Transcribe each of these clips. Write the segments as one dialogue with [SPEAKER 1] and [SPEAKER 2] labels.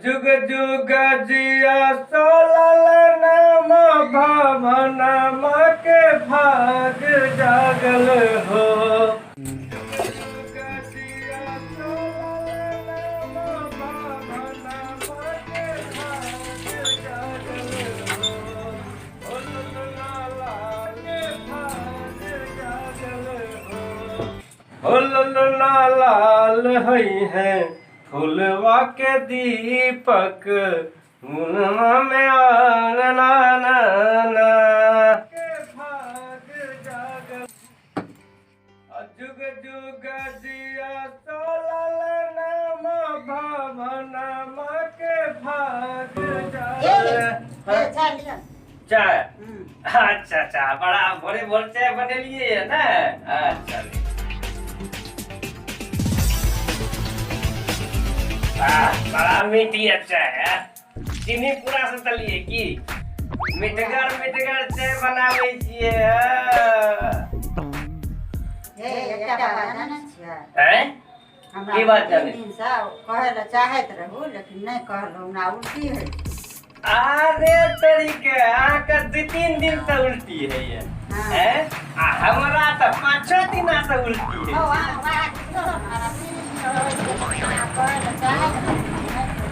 [SPEAKER 1] जुग जुग जिया सोलल नाम भावना के भाग जागल हो। हो ललना लाल हई है फुलवा के दीपक मुनवा में आ ना ना ना के भाग जागल। जुग जुग जिया सोलल नाम भावना के भाग जागल।
[SPEAKER 2] चाय लिअ।
[SPEAKER 1] चाय? अच्छा अच्छा, बड़ा भोरे भोर चाय बनेलिए है ना। अच्छा, बड़ा मीठी अच्छा है। चीनी पूरा से तलिए की मिठगर मिठगर चाय बनाबै छियै?
[SPEAKER 2] हे, एकटा बात जानै छियै?
[SPEAKER 1] हैं?
[SPEAKER 2] हमरा
[SPEAKER 1] की बात जानै?
[SPEAKER 2] तीन दिनसँ कहै लए चाहैत रहू, लेकिन नहि कहलहुँ। हमरा उल्टी होइ छै।
[SPEAKER 1] अरे तरीके, अहाँके 2-3 दिन से उल्टी होइए?
[SPEAKER 2] हाँ।
[SPEAKER 1] हैं? आ हमरा तऽ 5-6 दिना से उल्टी
[SPEAKER 2] हौ,
[SPEAKER 1] होइ।
[SPEAKER 2] अहाँ वएह बुझियौ ने, हमरा 3 दिन सँ होइ छै। अहाँ कहै लए चाहैत रहू, नहि कहलहुँ।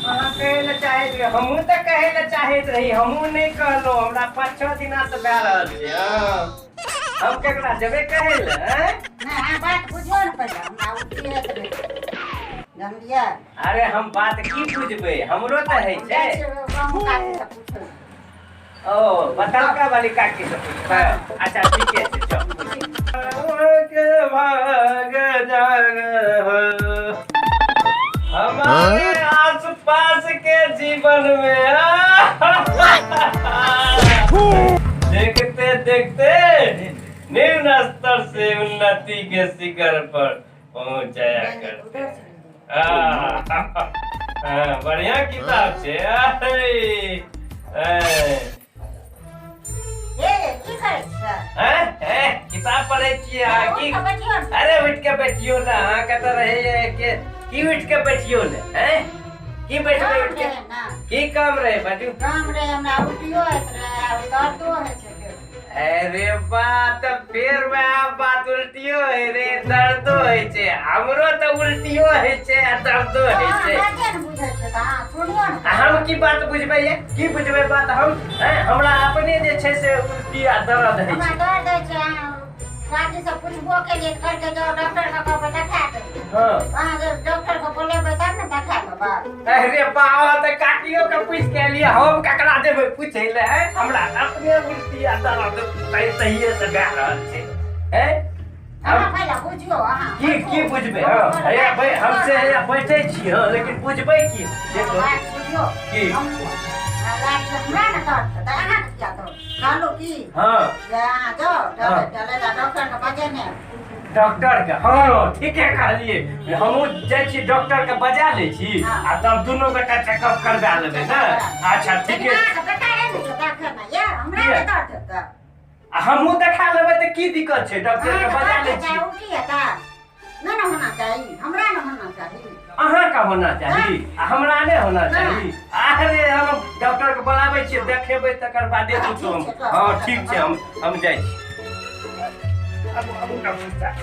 [SPEAKER 1] अहाँ कहै लए चाहैत रही, हमहूँ तऽ कहै लए चाहैत रही, हमहूँ नहि कहलहुँ। हमरा 5-6 दिना से भए रहल छै। हँ, हम केकरा जेबै कहै लए, हैं?
[SPEAKER 2] नहि, अहाँ बात बुझियौ ने पहिले। हमरा उल्टी होइत रहै, जानलियै?
[SPEAKER 1] अरे, हम बात की बुझबै? हमरो तऽ होइ
[SPEAKER 2] हम
[SPEAKER 1] छै।
[SPEAKER 2] जाइ छियै गाँव काकी सँ पूछै।
[SPEAKER 1] ओ बतलका वाली काकी से पूछबै? अच्छा, ठीके छै, चल। के भाग जाग हो हमारे आस पास के जीवन में, देखते देखते निम्न स्तर से उन्नति के शिखर पर पहुंच जाया करते हैं। हाँ, बढ़िया किताब छै। ऐ,
[SPEAKER 2] हे, की करै छियै?
[SPEAKER 1] हैं? हैं? किताब पढ़ै छियै। अहाँ की
[SPEAKER 2] उठि कऽ बैठियौ ने।
[SPEAKER 1] अरे, उठि के बैठियौ ने। अहाँके तऽ रहैए के की उठि के बैठियौ ने? हैं? की बैठबै
[SPEAKER 2] काम
[SPEAKER 1] उठि के?
[SPEAKER 2] रहै ने।
[SPEAKER 1] की काम रहै, बाजू?
[SPEAKER 2] काम रहै, हमरा उल्टियो होइत रहै आ दर्दो होइ छै पेटमे।
[SPEAKER 1] अरे बा, तऽ फेर वएह बात, उल्टियो होइ रे, दर्दो होइ छै। हमरो तऽ उल्टियो होइ छै आ दर्दो
[SPEAKER 2] तऽ
[SPEAKER 1] होइ
[SPEAKER 2] अहाँ
[SPEAKER 1] छै।
[SPEAKER 2] बाते ने बुझै छियै, तऽ अहाँ सुनियौ ने।
[SPEAKER 1] आ हम की बात बुझबै ये? की बुझबै बात हम? हैं? हमरा अपने जे छै से उल्टी आ दर्द होइ
[SPEAKER 2] हमरा
[SPEAKER 1] छै।
[SPEAKER 2] दर्द होइ छै। अहाँ काकी से पूछबो केलियै तऽ कहलकै जाउ डॉक्टर के कहबै देखा के। अहाँ जे डॉक्टर के बोलेबै तब ने देखा देबै।
[SPEAKER 1] अरे बाबा, तऽ काकियो के पूछि के एलियै, हम ककरा जेबै पूछै लए? हैं? हमरा अपने उल्टी आ दर्द तहिये से भए रहल छै, हैं?
[SPEAKER 2] अहाँ पहिले बुझियौ अहाँ।
[SPEAKER 1] की की बुझबै? हँ, हैया बै, हम से हैया बैठै छी। हँ, लेकिन बुझबै की? देखो।
[SPEAKER 2] बात बुझियौ।
[SPEAKER 1] की?
[SPEAKER 2] हम हमरा ने दर्द छै तऽ अहाँके किया दर्द? कहलहुँ की जे अहाँ जाउ चले जा डॉक्टर के बजेने।
[SPEAKER 1] डॉक्टर के? हँ, ठीके कहलियै। हमहूँ जाइ छी, डॉक्टर के बजा लै छी आ तब दुनू गोटा चेकअप करबा लेबै ने। अच्छा, ठीके।
[SPEAKER 2] लेकिन अहाँके बेटा रहै ने देखैमे, ये हमरा ने दर्द हेतै।
[SPEAKER 1] आ हमहूँ देखा लेबै तऽ की दिक्कत छै? डॉक्टर के
[SPEAKER 2] अहाँके
[SPEAKER 1] बजा
[SPEAKER 2] दर्द
[SPEAKER 1] लै
[SPEAKER 2] हेतै,
[SPEAKER 1] छी।
[SPEAKER 2] उल्टी हेतै, नहि ने होना चाही, हमरा ने होना चाही।
[SPEAKER 1] अहाँके होना चाही आ हमरा नहि होना चाही? अरे, हम डॉक्टर के बोलाबै छियै, देखेबै, तकर बादे
[SPEAKER 2] हँ,
[SPEAKER 1] पूछू हम।
[SPEAKER 2] ठीक छै,
[SPEAKER 1] हँ, ठीक छै, हम जाइ छी। आबू आबू डॉक्टर साहब।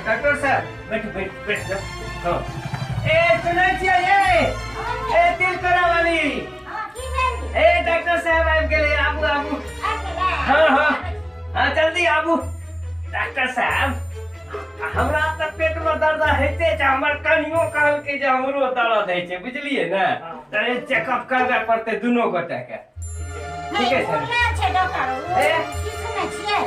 [SPEAKER 1] डॉक्टर साहब, बैठ बैठ बैठ। हँ, ए सुनै छियै? ए ए तिलकोरा वाली।
[SPEAKER 2] हँ, की भेल?
[SPEAKER 1] ए, डॉक्टर साहब आबि गेलै, आबू आबू।
[SPEAKER 2] आबि गेलै?
[SPEAKER 1] हँ हँ हँ, जल्दी आबू डॉक्टर साहब। हमरा तऽ पेटमे दर्द होइते छै। हमर कनियो कहलकै जे हमरो दर्द होइ छै, बुझलियै ने? तऽ चेकअप करबै पड़तै दुनू गोटेके।
[SPEAKER 2] नहि,
[SPEAKER 1] ठीके छै।
[SPEAKER 2] बुझल छै डॉक्टर, ओ
[SPEAKER 1] ए?
[SPEAKER 2] की सुनै छियै?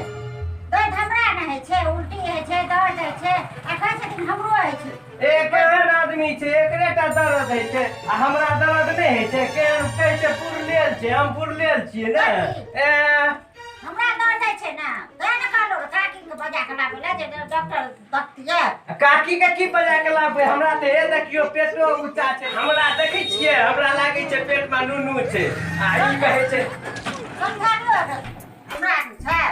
[SPEAKER 2] दर्द हमरा नहि होइ छै, उल्टी होइ छै, दर्द होइ छै, आ कहै छथिन हमरो होइ छै।
[SPEAKER 1] ए, केहन आदमी छै? एकरे टा दर्द होइ छै आ हमरा दर्द नहि होइ छै? केहन कहै छै पुरलेल छै? हम पुरलेल छियै ने? ए
[SPEAKER 2] हमरा दर्द होइ छै ने, तैं ने कहलहुँ काकी के बजा के लाबै ले जे डॉक्टर देखतियै।
[SPEAKER 1] काकी के की बजा के लाबै? हमरा तऽ हे देखियौ पेटो ऊँचा छै। हमरा देखै छियै, हमरा लागै छै पेट मे नूनू छै आ ई कहै छै
[SPEAKER 2] समझा दियौ हमरा छै।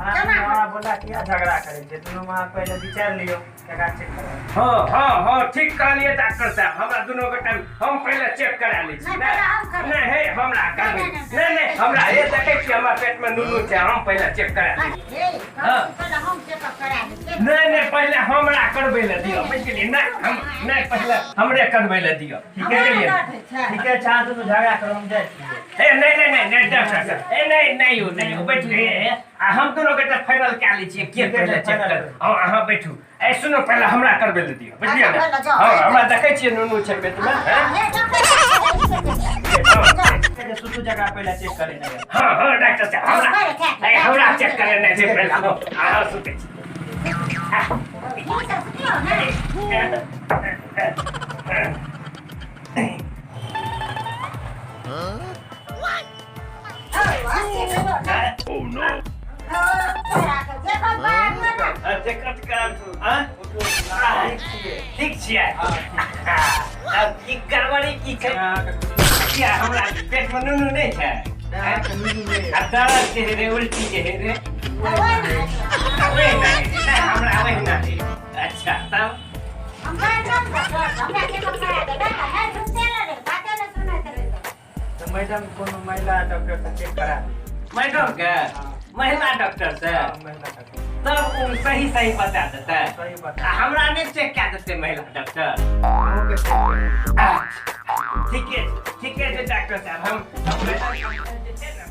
[SPEAKER 3] अहाँ बोला किया झगड़ा करै छै? दुनू में पहिले विचार लियौ केकरा चेक कराउ।
[SPEAKER 1] हाँ हाँ हाँ, ठीक कहलियै डॉक्टर साहब। हमरा दुनू गोटा हम पहिले चेक करा लै छी।
[SPEAKER 2] नहि, पहिले हम करबै।
[SPEAKER 1] नहि हे, हमरा करबै।
[SPEAKER 2] नहि, नहि,
[SPEAKER 1] नहि नहि, हमरा हे देखै छियै हमरा पेट मे नूनू छै, हम पहिले चेक करा लै छी।
[SPEAKER 2] हे, पहिले हम चेकअप करा लै छी।
[SPEAKER 1] नहि नहि, पहिले हमरा करबै लए दिअ, बुझि गेलियै? नहि हम नहि, पहिले हमरे करबै लए दिअ।
[SPEAKER 2] हमरा
[SPEAKER 1] बुझि गेलियै?
[SPEAKER 2] दर्द होइ छै।
[SPEAKER 3] ठीके छै, अहाँ दुनू झगड़ा करू, हम जाइ छियै।
[SPEAKER 1] ए नहि नहि नहि नहि डॉक्टर साहब, ए नहि नहि यौ, नहि यौ, बैठू। हे हे, आ हम दुनू गोटा फाइनल कए लै छियै के पहिले चेक कर। हँ, अहाँ बैठू। ए सुनू, पहिले हमरा करबै लए दिअ, बुझलियै ने?
[SPEAKER 2] अच्छा, पहिले जाउ।
[SPEAKER 1] हँ, हमरा देखै छियै नूनू छै पेट मे।
[SPEAKER 2] हे, डॉक्टर
[SPEAKER 3] जे सुसु जकरा पहिले चेक करेने यऽ।
[SPEAKER 1] हँ हँ डॉक्टर साहब, हमरा ए हमरा चेक करेनाइ छै पहिले। हँ, अहाँ सुतै छी। चेकअप कराबू। हँ, ठीक छियै? आब की गड़बड़ी की छै? किया हमरा पेट मे नूनू नहि छै? आ दर्द के हे रे, उल्टी के हे रे? ओहि ना हे, नहि हमरा ओहि ना हे। अच्छा तब
[SPEAKER 3] तऽ मैडम कोनो महिला डॉक्टर से चेक करा दियौ।
[SPEAKER 1] मैडम के? महिला डॉक्टर से?
[SPEAKER 3] हँ, महिला डॉक्टर।
[SPEAKER 1] तब ओ सही सही बता देतै?
[SPEAKER 3] सही बता।
[SPEAKER 1] आ हमरा नहि चेक कए देतै महिला डॉक्टर?
[SPEAKER 3] अहूँके चेक करा।
[SPEAKER 1] ठीके छै, ठीके छै डॉक्टर साहब। हम मैडम जे छै ने